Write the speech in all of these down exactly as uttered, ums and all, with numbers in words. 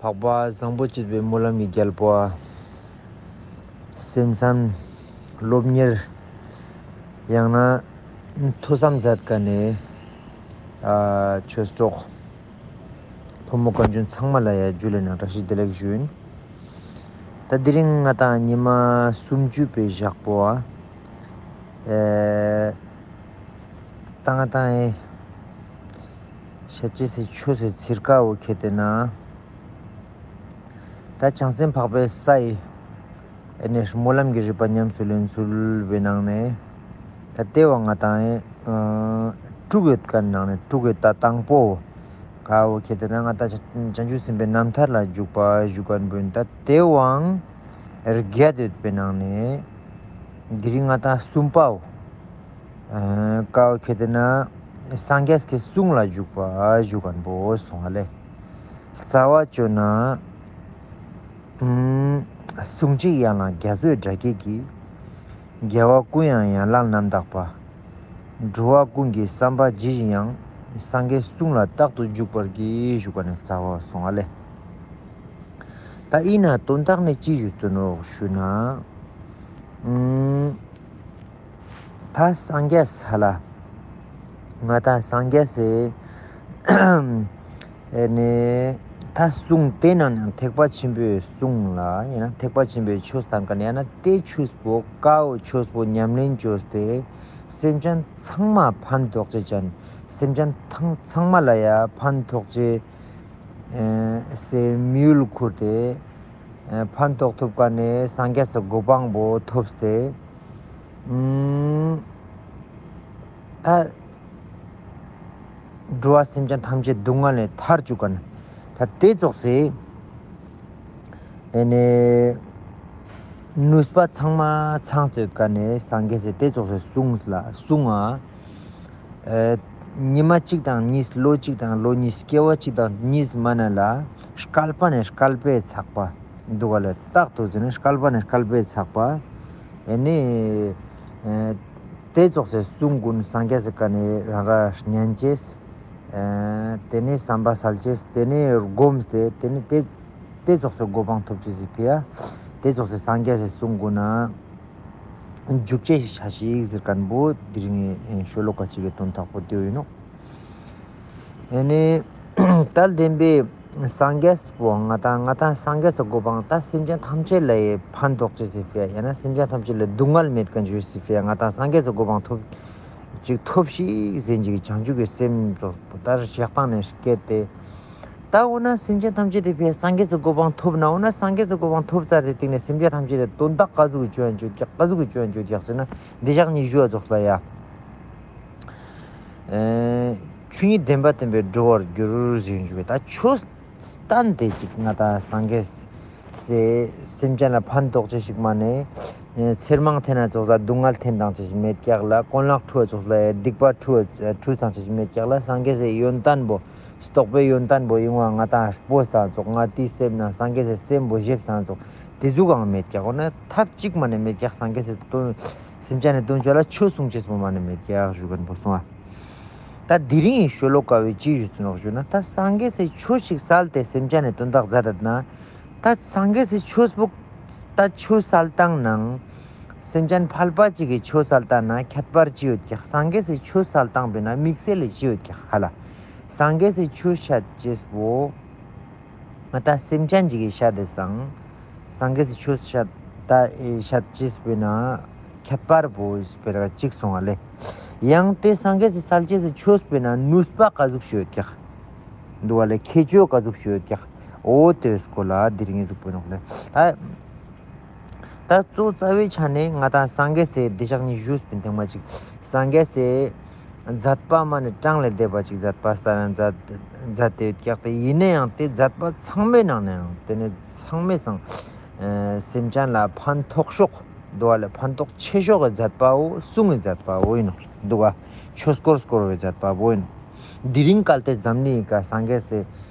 འཕགས་པ་བཟང་པོ་སྤྱོད་པའི་སྨོན་ལམ་གྱི་རྒྱལ་པོ་ཨ། གསན་བསམ་སློབ་གཉེར་ཡང་ན་ཐོས་བསམ་མཛད་མཁན་ནི་ཨ་ཆོས་གྲོགས་ཕོ་མོ་གང་བྱུང་ཚང་མ་ལ་ཡ་ཇུ་ལེ་ནང་བཀྲ་ཤིས་བདེ་ལེགས་ཞུ་ཡིན། ད་དེ་རིང་ང་ཏང་ཉི་མ་སུམ་ཅུ་པའི་ཞག་པོ་ཨ། ཨེ། ད་ང་ཏང་ཨེ་ཤད་ཅེས་སི་ཆོས་སི་ཚིར་ཀ་བོ་ཁྱེར་ཏེ་ན། ད་བྱང་སེམས་འཕགས་པའི་ས་ཡི་ཨེ་ནས་སྨོན་ལམ་གྱི་རིམ་པ་ཉམས་སུ་ལེན་ཚུལ་བའི་ནང་ནས། ད་ལྟེ་བ་ང་ཏང་ཨེ་དྲུག་ཡོད་མཁན་ནང་ནས་དྲུག་ཡོད་ད་དང་པོ་ཀ་བོ་ཁྱེར་ཏེ་ན་ང་ཏང་བྱང་ཆུབ་སེམས་དཔའི་རྣམ་ཐར་ལ་འཇུག་པ་ཞུ་མཁན་བོ་ཡིན། ད་ལྟེ་བའང་བརྒྱད་ཡོད་པའི་ནང་ནས་དེ་རིང་ང་ཏང་གསུམ་པའོ། ཨ་ཀ་བོ་ཁྱེར་ཏེ་ན་སངས་རྒྱས་ཀྱི་གསུང་ལ་འཇུག་པ་ཞུ་མཁན་བོ་སོང་ཨ་ལེ། རྩ་བ་བཅོ་ན། ཨུམ། གསུང་གཅིག་ཡན་ལག་རྒྱ་མཚོའི་སྒྲ་སྐད་ཀྱིས། རྒྱལ་བ་ཀུན་དབྱངས་ཡན་ལག་རྣམ་དག་པ། འགྲོ་བ་ཀུན་གྱི་བསམ་པ་ཇི་བཞིན་དབྱངས། སངས་རྒྱས་གསུང་ལ་རྟག་ཏུ་འཇུག་པར་བགྱི་ཞུ་མཁན་ནི་རྩ་བ་སོང་ཨ་ལེ། ད་ཡིན་ན་དོན་དག་ནི་ཅི་ཞུ་དོན་ནོག་ཞུ་ན། ཨུམ། ད་སངས་རྒྱས་ཧ་ལ། ང་ཏང་སངས་རྒྱས་སི་ཨེ་ནི་ད་གསུང་དེ་ནང་ནས་ཐེག་པ་ཆེན་པོའི་གསུང་ལ་ཡང་ན་ཐེག་པ་ཆེན་པོའི་ཆོས་དང་ཀ་ནས་ཡང་ན་དེ་ཆོས་པོ་ཀ་བོ་ཆོས་པོ་ཉམས་ལེན་བཅོས་ཏེ་སེམས་ཅན་ཚང་མ་ཕན་ཐོགས་ཅེས་ཅན་སེམས་ཅན་ཚང་མ་ལ་ཡ་ཕན་ཐོགས་ཅེས་སེ་མིའུལ་ཁུར་ཏེ་ཕན་ཐོགས་ཐུབ་མཁན་ནི་སངས་རྒྱས་སི་གོ་འཕང་པོ་ཐོབ་སྟེ། ཨུམ། ད་འགྲོ་བ་སེམས་ཅན་ཐམས་ཅད་སྡུག་བསྔལ་ནས་ཐར་བཅུག་མཁན། ད་དེ་ཙོགས་སི་ཨེ་ནི་ནུས་པ་ཚང་མ་ཚང་སྟེ་ཡོད་མཁན་ནི་སངས་རྒྱས་སི་དེ་ཙོགས་སི་གསུང་ལ་གསུང་ང་། ཨེ་ཉི་མ་གཅིག་དང་གཉིས་ལོ་གཅིག་དང་ལོ་གཉིས་སྐྱེ་བ་གཅིག་དང་གཉིས་མ་ན་ལ་བསྐལ་པ་ནས་བསྐལ་པའི་ཚགས་པ་འདུག་ག་ལེ། རྟག་ཏུ་ཟེར་ན་བསྐལ་པ་ནས་བསྐལ་པའི་ཚགས་པ། ཨེ་ནི་ཨེ་དེ་ཙོགས་སི་གསུང་ཀུན་སངས་རྒྱས་སི་ཀ་ནས་རང་ར་ཉན་ཅེས། ཨེ་དེ་ནས་བསམ་པ་སལ་ཅེས་དེ་ནས་སྒོམ་སྟེ་དེ་ནས་དེ་དེ་ཙོགས་སི་གོ་འཕང་ཐོབ་ཅེས་སི་ཕི་ཡ། དེ་ཙོགས་སི་སངས་རྒྱས་སི་གསུང་ཀུན་ན། འཇུག་ཅེས་ཤིག་ཆ་ཞིག་ཟེར་མཁན་བོ་དེ་རིང་ངི་ཤོ་ལོ་ཀ་གཅིག་གི་དོན་དག་པོ་དེ་ཡིན་ནོག། ཨེ་ནི་ད་བདེན་པའི་སངས་རྒྱས་པོ་ང་ཏང་ང་ཏང་སངས་རྒྱས་སི་གོ་འཕང་ད་སེམས་ཅན་ཐམས་ཅད་ལ་ཡི་ཕན་ཐོགས་ཅེས་སི་ཕི་ཡ་ཡང་ན་སེམས་ཅན་ཐམས་ཅད་ལ་སྡུག་བསྔལ་མེད་མཁན་བཅོས་སི་ཕི་ཡ་ང་ཏང་སངས་རྒྱས་སི་གོ་འཕང་ཐོབ་ཅིག་ཐོབ་ཤིག་ཟེར་ཅིག་བྱང་ཆུབ་ཀྱི་སེམས་ཙོགས་པོ་ད་ཞག་དང་ནས་སྐྱེད་དེ། ད་འོ་ན་སེམས་ཅན་ཐམས་ཅད་དེ་ཕི་སངས་རྒྱས་སི་གོ་འཕང་ཐོབ་ན་འོ་ན་སངས་རྒྱས་སི་གོ་འཕང་ཐོབ་ཚར་ཏེ་སྟིང་ནས་སེམས་ཅན་ཐམས་ཅད་དེ་དོན་དག་ག་ཟུག་གི་བཅོ་ཡང་བཅོ་རྒྱག་ག་ཟུག་གི་བཅོ་ཡང་བཅོ་རྒྱག་ཟེར་ན་འདི་ཞག་ཉི་ཤུ་བ་ཙོགས་ལ་ཡ། ཨེ་ཆོས་ཉིད་བདེན་པ་བསྟན་པས་གྲོལ་བར་འགྱུར་ཟེར་ཡོང་ཅུག་གི་ད་ཆོས་བསྟན་ཏེ་ཅིག་ང་ཏང་སངས་རྒྱས་སི་སེམས་ཅན་ལ་ཕན་ཐོགས་ཅེས་ཤིག་མ་ནས། ཨེ་ཚེར་མང་འཐེན་ན་ཙོགས་ལ་སྡུག་བསྔལ་འཐེན་དང་ཅེས་ཤིག་མེད་ཀྱག་ལ་གོན་ལག་འཁྲུ་བ་ཙོགས་ལ་སྡིག་པ་འཁྲུ་བ་འཁྲུ་དང་ཅེས་ཤིག་མེད་ཀྱག་ལ་སངས་རྒྱས་སི་ཡོན་ཏན་པོ། རྟོགས་པའི་ཡོན་ཏན་པོ་ཡོང་བ་ང་ཏང་སྤོས་དང་ཙོགས་ང་ཏིའི་སེམས་ནང་སངས་རྒྱས་སི་སེམས་པོ་བཞེས་དང་ཙོགས་དེ་ཟུག་གང་མེད་ཀྱག་འོ་ན་ཐབས་གཅིག་མ་ནས་མེད་ཀྱག་སངས་རྒྱས་སི་དོན་སེམས་ཅན་ནི་དོན་བཅོ་ལ་ཆོས་གསུང་ཅེས་པོ་མ་ནས་མེད་ཀྱག་ཞུ་མཁན་པོ་སོང་བ། ད་དེ་རིང་ཤོ་ལོ་ཀ་བོའི་ཅི་ཞུ་ནོག་ཞུ་ན་ད་སངས་རྒྱས་སི་ཆོས་ཤིག་སལ་ཏེ་སེམས་ཅན་ནི་དོན་དག་མཛད་ད་ན། ད་སངས་རྒྱས་སི་ཆོས་པོ་ད་ཆོས་སལ་སྟངས་ནང་སེམས་ཅན་ཕལ་པ་ཅིག་གི་ཆོས་སལ་སྟངས་ན་ཁྱད་པར་ཅི་ཡོད་ཀྱག་སངས་རྒྱས་སི་ཆོས་སལ་སྟངས་པོའི་ནང་དམིགས་བསལ་ལ་ཅི་ཡོད་ཀྱག་ཧ་ལ། སངས་རྒྱས་སི་ཆོས་བཤད་ཅེས་པོ་ང་ཏང་སེམས་ཅན་ཅིག་གི་བཤད་དེ་སང་སངས་རྒྱས་སི་ཆོས་བཤད་ད་ཨེ་བཤད་ཅེས་པོའི་ནང་ཁྱད་པར་པོ་སྤེ་ར་ཅིག་སོང་བ་ལེ། ཡང་དེ་སངས་རྒྱས་སི་སལ་ཅེས་སི་ཆོས་པོའི་ནང་ནུས་པ་ག་ཟུག་ཤོད་ཀྱག་འདུག་བ་ལེ། ཁྱད་ཆོས་ག་ཟུག་ཤོད་ཀྱག་འོ་དེ་སྐོར་ལ་དེ་རིང་ངི་ཟུག་པོ་ནོག་ལེ། ད་ད་གཙོ་རྩ་བའི་ཆ་ནས་ང་ཏང་སངས་རྒྱས་སི་དེ་ཞག་ཉི་ཤུ་པའི་ཐེངས་མ་ཅིག་སངས་རྒྱས་སི་མཛད་པ་མ་ནས་གྲངས་ལས་འདས་པ་ཅིག་མཛད་པ་སྟན་མཛད་མཛད་དེ་ཡོད་ཀྱག་སྟེ་ཡིན་ན་ཡང་དེ་མཛད་པ་ཚང་མའི་ནང་ནས་ཡང་དེ་ནས་ཚང་མའི་སང་ཨེ་སེམས་ཅན་ལ་ཕན་ཐོགས་ཤོག་འདུག་བ་ལེ། ཕན་ཐོགས་ཆེ་ཤོས་ཀྱི་མཛད་པ་བོ་གསུང་གི་མཛད་པ་བོ་ཡིན་ནོག་འདུག་ག་ཆོས་འཁོར་བསྐོར་བའི་མཛད་པ་བོ་ཡིན་ནོག་དེ་རིང་གལ་ཏེ་འཛམ་གླིང་ག་སངས་རྒྱས་སི་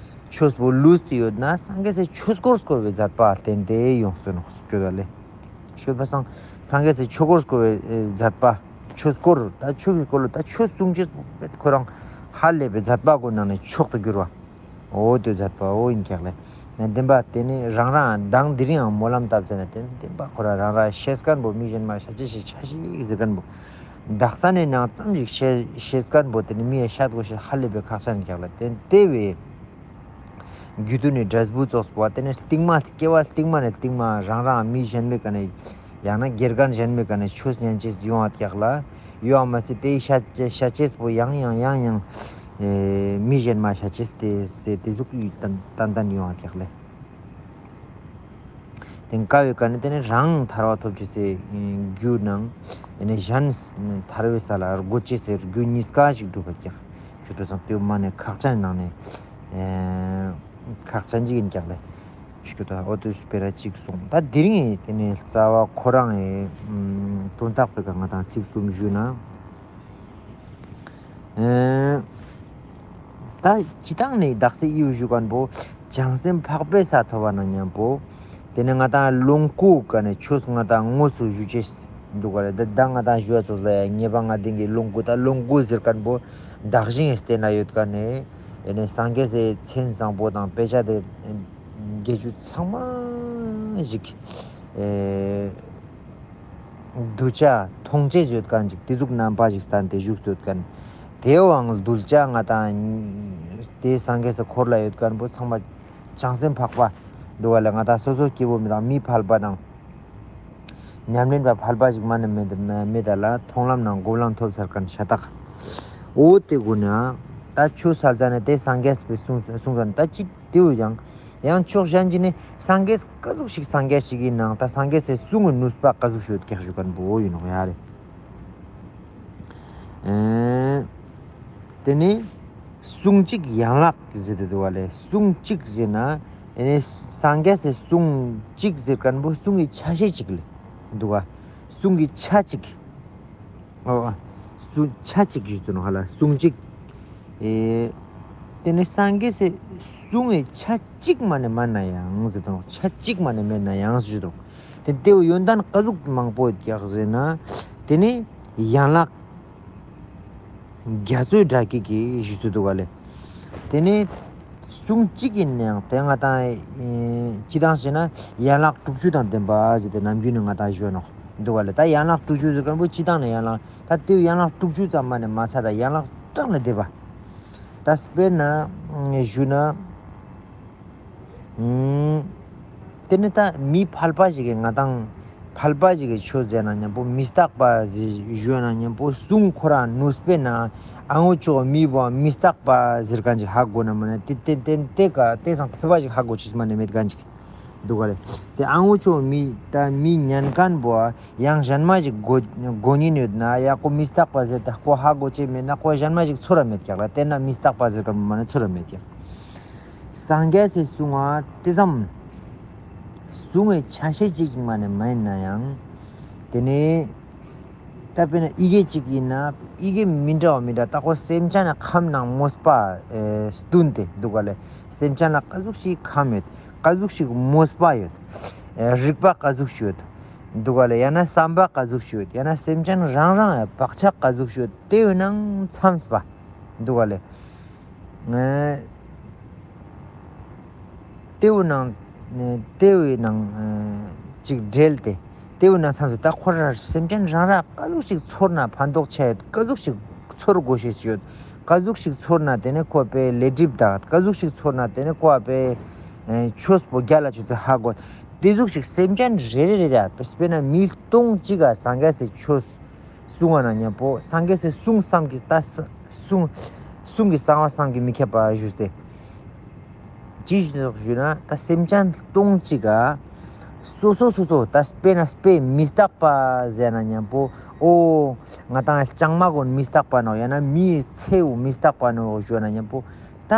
ཆོས་པོ་ལུས་ཏེ་ཡོད་ན་སངས་རྒྱས་སི་ཆོས་འཁོར་བསྐོར་བའི་མཛད་པ་བསྟན་ཏེ་ཡོང་སྟེ་ནོག་སྐྱོད་ལེ། ཤོད་པ་སང་སངས་རྒྱས་སི་ཆོས་འཁོར་བསྐོར་བའི་ཨེ་མཛད་པ། ཆོས་འཁོར་ད་ཆོས་ཀྱི་སྐོར་ལ་ད་ཆོས་གསུང་ཅེས་པོ་ཁོ་རང་ཧ་ལས་པའི་མཛད་པ་ཀུན་ནང་ནས་མཆོག་ཏུ་གྱུར་བ། འོ་དེ་མཛད་པ་བོ་ཡིན་ཀྱག་ལེ། བདེན་པ་དེ་ནི་རང་རང་མདང་དེ་རིང་ཡང་སྨོན་ལམ་བཏབ་ཟེར་ན་དེ་ནི་བདེན་པ་ཁོ་རང་རང་རང་ཤེས་མཁན་པོ་མི་གཞན་མ་ཤ་ཅེས་ཤིག་ཆ་ཤིག་ཟེར་མཁན་པོ། དག་ས་ནས་ནང་ཙམ་ཞིག་ཤེས་ཤེས་མཁན་པོ་དེ་ནི་མི་ཡ་ཤད་དགོས་ཤེས་ཧ་ལས་པའི་ཁག་ཅན་རྒྱག་ལ་དེ་དེ་བས། རྒྱུད་དུ་ནི་འབྲས་བུ་ཙོགས་པོ་དེ་ནི་རྟིང་མ་སྐྱེ་བ་རྟིང་མ་ནས་རྟིང་མ་རང་རང་མི་གཞན་མའི་ཀ་ནས་ཡང་ན་དགེ་རྒན་གཞན་མའི་ཀ་ནས་ཆོས་ཉན་ཅེས་ཡོང་བ་རྒྱག་ལ་ཡོང་བ་མ་ཚད་དེའི་ཤ་ཅེས་ཤ་ཅེས་པོ་ཡང་ཡང་ཡང་ཡང་ཨེ་མི་གཞན་མ་ཤ་ཅེས་དེ་ཟེར་དེ་ཟུག་ཏན་ཏན་ཡོང་བ་རྒྱག་ལ། དེ་ཀ་བའི་ཀ་ནི་དེ་ནི་རང་ཐར་བ་ཐོབ་ཅེས་སི་རྒྱུ་ནང་དེ་ནི་གཞན་ཐར་བའི་ས་ལ་འགོད་ཅེས་སི་རྒྱུ་གཉིས་ཀ་ཞིག་འགྲུབ་པ་རྒྱག་ཞུ་དུས་ཙང་དེའུ་མ་ནི་ཁག་ཅན་ནང་ནས་ཨེ་ཁག་ཅན་ཅིག་ཡིན་རྒྱག་ལེ། ཞུ་དུས་ཨོ་དུས་སྤེ་ར་གཅིག་གསུངས། ད་དེ་རིང་དེ་ནི་རྩ་བ་ཁོ་རང་ཨེ་དོན་དག་པའི་ཀ་ང་དང་གཅིག་གསུམ་ཞུས་ན། ཨེ། ད་སྤྱི་བཏང་ནས་དག་ས་ཡིའུ་ཞུ་མཁན་པོ་བྱང་སེམས་འཕགས་པའི་ས་ཐོབ་པ་ན་མཉམ་པོ། དེ་ནས་ང་དང་ལོངས་སྐུ་ཀ་ནས་ཆོས་ང་དང་དངོས་སུ་ཞུ་ཅེས་འདུག་ག་རེད། ད་ད་ང་དང་ཞུ་བ་ཚོ་ལ་ཡང་ངེས་པ་ང་དེང་གི་ལོངས་སྐུ་ད་ལོངས་སྐུ་ཟེར་མཁན་པོ་བདག་གཞན་བསྟན་ན་ཡོད་མཁན་ནས་དེ་ནས་སངས་རྒྱས་སི་མཚན་བཟང་པོ་དང་དཔེ་ཆ་དེ་དགེ་བཅུ་ཚང་མ་ཞིག་ཨེ། གདུལ་བྱ་མཐོང་ཅེས་ཡོད་མཁན་ཅིག་དེ་ཟུག་རྣམ་པ་ཞིག་བསྟན་ཏེ་བཞུགས་ཡོད་མཁན། དེའང་གདུལ་བྱ་ང་དང་དེ་སངས་རྒྱས་སི་འཁོར་ལ་ཡོད་མཁན་པོ་ཚང་མ་བྱང་སེམས་འཕགས་པ་འདུག་ག་ལེ། ང་དང་སོ་སོ་སྐྱེ་བོ་མི་དང་མི་ཕལ་པ་དང་ཉམས་ལེན་པ་ཕལ་པ་ཞིག་མ་ནི་མེད་མེད་ད་ལ་མཐོང་ལམ་ནང་སྒོམ་ལམ་ཐོབ་ཚར་མཁན་ཤ་སྟག་འོ་དེ་གུན་ན་ད་ཆོས་སལ་ཙ་ནས་དེ་སངས་རྒྱས་པའི་གསུང་གསུང་ཙ་ནས་ད་ཅི་དེའུ་ཡང་ཡང་ཕྱོགས་གཞན་ཅིག་ནས་སངས་རྒྱས་ཀ་ཟུག་ཞིག་སངས་རྒྱས་ཤིག་ཡིན་ནའང་ད་སངས་རྒྱས་སི་གསུང་གི་ནུས་པ་ཀ་ཟུག་ཤོད་ཀྱག་ཞུ་མཁན་པོ་ཡིན་ནོག་ཡ་ལེ། ཨེ། དེ་ནས་གསུང་གཅིག་ཡན་ལག་ཟེར་ཏེ་འདུག་ག་ལེ། གསུང་གཅིག་ཟེར་ན་ཨེ་ནས་སངས་རྒྱས་སི་གསུང་གཅིག་ཟེར་མཁན་པོ་གསུང་གི་ཆ་ཤས་གཅིག་ལེ་འདུག་ག་གསུང་གི་ཆ་གཅིག་ཨོ། གསུང་ཆ་གཅིག་ཞུ་དུ་ནོ་ཧ་ལ་གསུང་གཅིག་ཨེ། དེ་ནི་སངས་རྒྱས་སི་གསུང་གི་ཆ་གཅིག་མ་ནི་མེད་ན་ཡང་ཟེར་དུ་ནོ། ཆ་གཅིག་མ་ནི་མེད་ན་ཡང་ཞུ་དུ། དེ་དེའུ་ཡོན་ཏན་ཀ་ཟུག་མང་པོ་ཡོད་ཀྱག་ཟེར་ན། དེ་ནི་ཡན་ལག་རྒྱ་མཚོའི་སྒྲ་སྐད་ཀྱི་ཞུ་དུ་འདུག་ག་ལེ། དེ་ནི་གསུང་གཅིག་ཡིན་ནའང་དེ་ང་དང་ཨེ་སྤྱི་བཏང་ཟེར་ན་ཡན་ལག་དྲུག་ཅུ་དང་ལྡན་པ་ཟེར་ཏེ་ནམ་རྒྱུན་ནས་ང་དང་ཞུ་ནོག་འདུག་ག་ལེ། ད་ཡན་ལག་དྲུག་ཅུ་ཟེར་མཁན་པོ་སྤྱི་བཏང་ནས་ཡན་ལག་ད་དེའུ་ཡན་ལག་དྲུག་ཅུ་ཙམ་མ་ནས་མ་ཚད་ད་ཡན་ལག་གྲངས་ལས་འདས་པ། ད་དཔེར་ན་ཞུ་ན། ཨུམ། དེ་ནི་ད་མི་ཕལ་པ་ཞིག་གི་ང་དང་ཕལ་པ་ཞིག་གི་ཆོས་ཟེར་ན་མཉམ་པོ་མི་རྟག་པ་ཟེར་ཞུ་ན་མཉམ་པོ་གསུང་ཁོ་རང་ནུས་པས་ན་ཨ་ངོ་ཅོག་མི་བོ་མི་རྟག་པ་ཟེར་མཁན་ཞིག་ཧ་གོ་ན་མ་ན་དེ་དེ་དེ་དེ་ཀ་དེ་སང་ཐེ་བ་ཞིག་ཧ་གོ་ཅེས་མ་ནི་མེད་མཁན་ཞིག་འདུག་ག་ལེ། དེ་ཨ་ངོ་ཅོག་མི་ད་མི་ཉན་མཁན་བོ་ཡང་གཞན་མ་ཞིག་གོ་གོ་ཉན་ཡོད་ན་ཡ་ཁོ་མི་རྟག་པ་ཟེར་ད་ཁོ་ཧ་གོ་ཅེས་མེད་ན་ཁོ་གཞན་མ་ཞིག་ཚོར་ར་མེད་ཀྱག་ལ། དེ་ན་མི་རྟག་པ་ཟེར་མཁན་མ་ནི་ཚོར་ར་མེད་ཀྱག་སངས་རྒྱས་སི་གསུང་བ་དེ་ཙམ་གསུང་བའི་ཆ་ཤས་གཅིག་མ་ནི་མ་ཡིན་ན་ཡང་དེ་ནི་ད་དཔེར་ན་ཡི་གེ་གཅིག་ཡིན་ན་ཡི་གེ་མི་འདྲ་བ་མི་འདྲ་ད་ཁོ་སེམས་ཅན་ལ་ཁམས་ནང་མོས་པ་ཨེ་བསྟུན་ཏེ་འདུག་ག་ལེ། སེམས་ཅན་ལ་ཀ་ཟུག་ཞིག་ཁམས་ཡོད། ཀ་ཟུག་ཞིག་མོས་པ་ཡོད། ཨེ་རིག་པ་ཀ་ཟུག་ཞིག་ཡོད། འདུག་ག་ལེ། ཡང་ན་བསམ་པ་ཀ་ཟུག་ཞིག་ཡོད། ཡང་ན་སེམས་ཅན་རང་རང་ཡ་བག་ཆགས་ཀ་ཟུག་ཞིག་ཡོད། དེ་ཡོད་ནང་འཚམས་པ་འདུག་ག་ལེ། ཨེ། དེའུ་ནང་དེའུ་ནང་ཅིག་འབྲེལ་ཏེ་དེའུ་ནང་མཚམས་སུ་ད་ཁོ་ར་སེམས་ཅན་རང་ར་ཀ་ཟུག་ཞིག་ཚོར་ན་ཕན་ཐོགས་ཆ་ཡོད། ཀ་ཟུག་ཞིག་ཚོར་དགོས་ཤེས་ཡོད། ཀ་ཟུག་ཞིག་ཚོར་ན་དེ་ནས་ཁོ་པའི་ལས་སྒྲིབ་དག་ཀ་ཟུག་ཞིག་ཚོར་ན་དེ་ནས་ཁོ་པའི་ཆོས་པོ་རྒྱལ་ལ་ཆུ་ཚོད་ཧ་གོ། དེ་ཟུག་ཞིག་སེམས་ཅན་རེ་རེ་རེ་ར་དཔེར་ན་མི་སྟོང་གཅིག་ག་སངས་རྒྱས་སི་ཆོས་གསུང་བ་ན་མཉམ་པོ་སངས་རྒྱས་སི་གསུང་བསམ་གྱི་ད་གསུང་གསུང་གི་གསང་བ་བསམ་གྱི་མི་ཁྱབ་པ་ཞུས་ཏེ། ཅི་ཞིག་ཞུ་ན་ད་སེམས་ཅན་སྟོང་གཅིག་ག་སོ་སོ་སོ་སོ་ད་དཔེར་ན་དཔེ་མི་རྟག་པ་ཟེར་ན་མཉམ་པོ་ཨོ་ང་དང་ལྕང་མ་གུན་མི་རྟག་པ་ནོག་ཡང་ན་མིའི་ཚེའུ་མི་རྟག་པ་ནོག་ཞུ་ན་མཉམ་པོ་ད་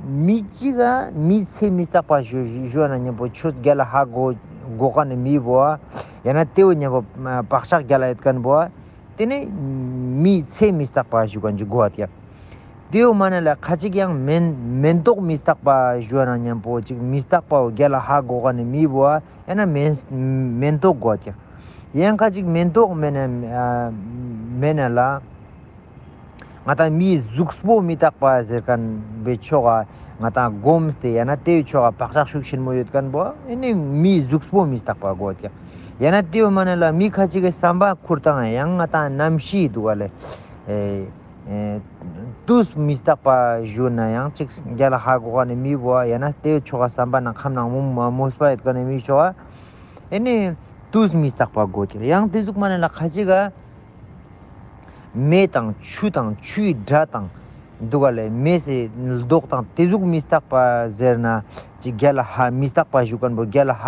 མི་གཅིག་ག་མིའི་ཚེ་མི་རྟག་པ་ཞུ་ཞུ་ན་མཉམ་པོ་ཆོས་རྒྱལ་ལ་ཧ་གོ་གོ་མཁན་ནི་མི་བོ་ཡང་ན་དེའུ་མཉམ་པོ་བག་ཆགས་རྒྱལ་ལ་ཡོད་མཁན་བོ། དེ་ནས་མིའི་ཚེ་མི་རྟག་པ་ཞུ་མཁན་ཅིག་གོ་བ་ཡ། དེའུ་མ་ནེ་ལ་ཁ་ཅིག་ཡང་མེན་མེན་ཏོག་མི་རྟག་པ་ཞུ་བ་ན་མཉམ་པོ་ཅིག་མི་རྟག་པ་བོ་རྒྱལ་ལ་ཧ་གོ་མཁན་ནི་མི་བོ་ཡང་ན་མེན་མེན་ཏོག་གོ་བ་ཡ། ཡང་ཁ་ཅིག་མེན་ཏོག་མེན་ན་མེན་ན་ལ་ང་དང་མིའི་གཟུགས་པོ་མི་རྟག་པ་ཟེར་མཁན་བེ་ཆོག་ག་ང་ཏང་སྒོམས་ཏེ་ཡང་ན་དེའི་ཕྱོགས་ལ་བག་ཆགས་ཤུགས་ཆེན་མོ་ཡོད་མཁན་པོ་ཨེ་ནི་མིའི་གཟུགས་པོ་མི་རྟག་པ་གོ་ཀྱག། ཡང་ན་དེའི་མ་ནེ་ལ་མི་ཁ་ཅིག་གི་བསམ་པ་ཁུར་དང་ཡང་ང་ཏང་རྣམ་ཤེས་འདུག་ག་ལེ། ཨེ་ཨེ་དུས་མི་རྟག་པ་ཞུ་ན་ཡང་ཅིག་རྒྱལ་ལ་ཧ་གོ་ག་ནི་མི་བོ་ཡང་ན་དེའི་ཕྱོགས་ལ་བསམ་པ་ནང་ཁམས་ནང་མོ་མོས་པ་ཡོད་མཁན་ནི་མིའི་ཕྱོགས་ལ་ཨེ་ནི་དུས་མི་རྟག་པ་གོ་ཀྱག། ཡང་དེ་ཟུག་མ་ནེ་ལ་ཁ་ཅིག་ག་མེ་དང་ཆུ་དང་ཆུའི་སྒྲ་དང་འདུག་ག་ལེ། མེ་སེ་མདོག་དང་དེ་ཟུག་མི་རྟག་པ་ཟེར་ན་ཅིག་རྒྱལ་ལ་ཧ་མི་རྟག་པ་ཞུ་མཁན་པོ་རྒྱལ་ལ་ཧ་